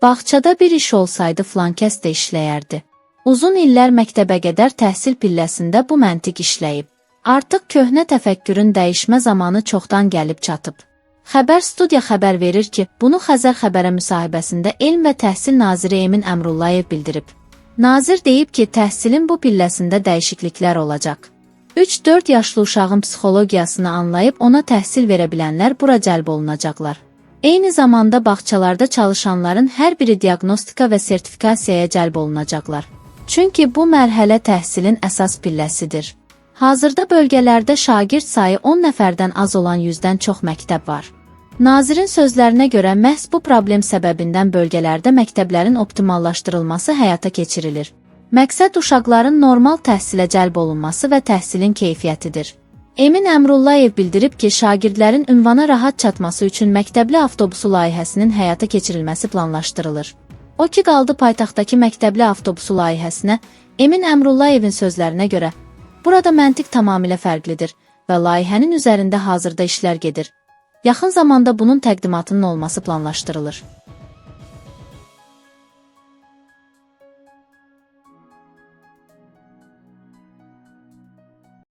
Bağçada bir iş olsaydı filankəs də işləyərdi. Uzun illər məktəbəqədər təhsil pilləsində bu məntiq işləyib. Artıq köhnə təfəkkürün dəyişmə zamanı çoxdan gəlib çatıb. Xəbər Studiya xəbər verir ki, bunu Xəzər xəbərə müsahibəsində Elm və Təhsil naziri Emin Əmrullayev bildirib. Nazir deyib ki, təhsilin bu pilləsində dəyişikliklər olacaq. 3-4 yaşlı uşağın psixologiyasını anlayıb ona təhsil verə bilənlər bura cəlb olunacaqlar. Eyni zamanda bağçalarda çalışanların hər biri diaqnostika və sertifikasiyaya cəlb olunacaqlar. Çünki bu mərhələ təhsilin əsas pilləsidir. Hazırda bölgələrdə şagird sayı 10 nəfərdən az olan 100-dən çox məktəb var. Nazirin sözlərinə görə məhz bu problem səbəbindən bölgələrdə məktəblərin optimallaşdırılması həyata keçirilir. Məqsəd uşaqların normal təhsilə cəlb olunması və təhsilin keyfiyyətidir. Emin Əmrullayev bildirib ki, şagirdlərin ünvana rahat çatması üçün məktəbli avtobusu layihəsinin həyata keçirilməsi planlaşdırılır. O ki qaldı paytaxtdakı məktəbli avtobusu layihəsinə, Emin Əmrullayevin sözlərinə görə, burada məntiq tamamilə fərqlidir və layihənin üzərində hazırda işlər gedir. Yaxın zamanda bunun təqdimatının olması planlaşdırılır.